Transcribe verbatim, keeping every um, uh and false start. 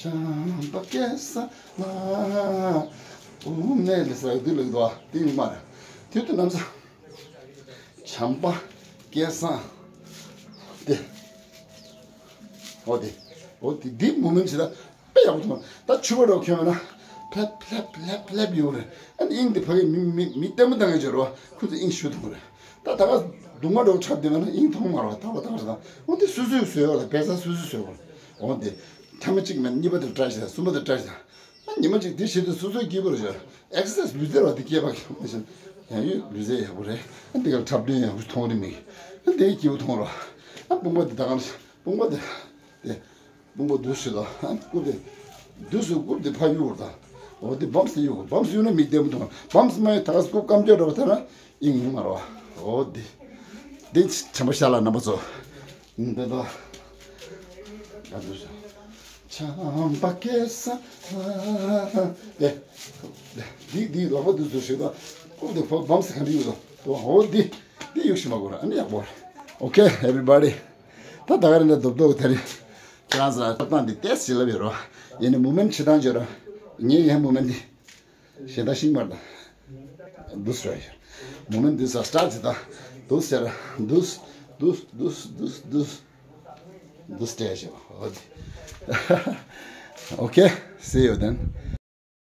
བྱམས་པ་སྐལ་བཟང་ལ། འུ་ནས་ལས་ས་དུས་ལེགས་དོ་ཏིང་མར། དུས་དུ་ནམ་ས། བྱམས་པ་སྐལ་བཟང་། དེ། འོ་དེ། འོ་དེ་འདི་མུ་མེན་བྱེད་ད་དཔེ་ཡག་པོ་མཐོང་། ད་ཆུ་བ་རོ་ཁྱོད་མེད་ན། ཕེབ་ཕེབ་ཕེབ་ཕེབ་ཡོང་རེད། ཨ་ནི་དབྱིངས་དེ་ཕ་གི་མི་མི་མི་ལྟད་མོ་ལྟ་མཁན་ཅིག་རོ། ཁོ་ཚོ་དབྱིངས་ཞུ་ཐུབ་རེད། ད་ད་ག་སྡུག་བསྔལ་འདྲ་བོ་འཁྲབ་བསྡད་པ་ན་དབྱིངས་མཐོང་མ་རོ། ད་བ་ད་ག་རེད་ད། འོ་དེ་སོ་སོས་བཟོས་པ་ལ་བེ་ས་སོ་སོས་བཟོས་པ་རེད། འོ་དེ། ཐ་མ་གཅིག་མེད་ན་གཉིས་པ་དེ་བཀྲ་ཤིས་གསུམ་པ་དེ་བཀྲ་ཤིས། ཨ་ཉི་མ་གཅིག་དེ་བྱེད་དུས་སོ་སོའི་སྐྱིད་པོ་རེད་ཤག་ཨེག་སར་སའིཛ་ལུས་རྩལ་བ་དེ་སྐྱེས་པ་ཡང་ཡོད། ལུས་རྩལ་ཡག་པོ་རེད། ཨ་འདི་གར་འཁྲབ་སྟོན་ཡག་པོ་མཐོང་རེད་མིག་ཨ་འདི་སྐྱིད་པོ་མཐོང་རོགས། ཨ་དཔུང་པ་དེ་ད་གང་དཔུང་པ་དེ་དེ་དཔུང་པ་འདུག་ཞུ་ད། ཨ་རྐུབ་དེ་འདུག་སུ་རྐུབ་དེ་ཕ་གཡུག་རོགས་ད། འོ་དེ་བམ་སི་གཡུག་བམ་སི་གཡུག་ན་མིག་ལྟད་མོ་མཐོང་། བམ་སི་མ་ཡོད་ད་ག་རྐུབ་སྐམ་ཅོག་འདྲ་བོ་ད་ན། ཨིན་ཨིན་མ་རོ། འོ་འདི། འདི་ཆེན་པོ་ཤ་ལ་རྣམ་པ་ཚོ། འདི་དོ། ག་འདུག་ཤག་བྱམས་པ་སྐལ་བཟང་། དེ། འདི་འདི་ལག་པ་འདི་ཚོ་ཞིག་དང་། ཀུ་འདི་ཕོ་བམ་སི་ག་འདི་ཡོད་དོ། འོ་འདི། འདི་གཡུག་ཤི་མ་དགོས་ར། ཨ་ནི་ཡག་པོ་རེད། Okay, everybody. ད་ད་ག་རེ་འདྲ་རྡོབ་རྡོབ་དེ་རིང་། ཁྱེད་རང་ཚོ་ལ་ཐབས་སྟངས་འདི་ཏེས་ཞིག་ལབ་ཡོད་རོ། ཡིན་ནི་མུ་མེན་ཊི་བྱེད་སྟངས་བརྗོད་རོ། ངས་ཡན་མུ་མེན་ཊི་འདི། གཞན་དག་ཤིང་མར་དང་། འདུག་སེ་རེད། མུ་མེན་ཊི་འདི་ས་སི་ཊར་ཊི་བྱེད་དང་། འདུག་སེ་ར། འདུག་འདུག་འདུག་འདུག་འདུག་འདུག་སེ་རེད་བྱེད་པ། འོ་དེ། Okay, see you then.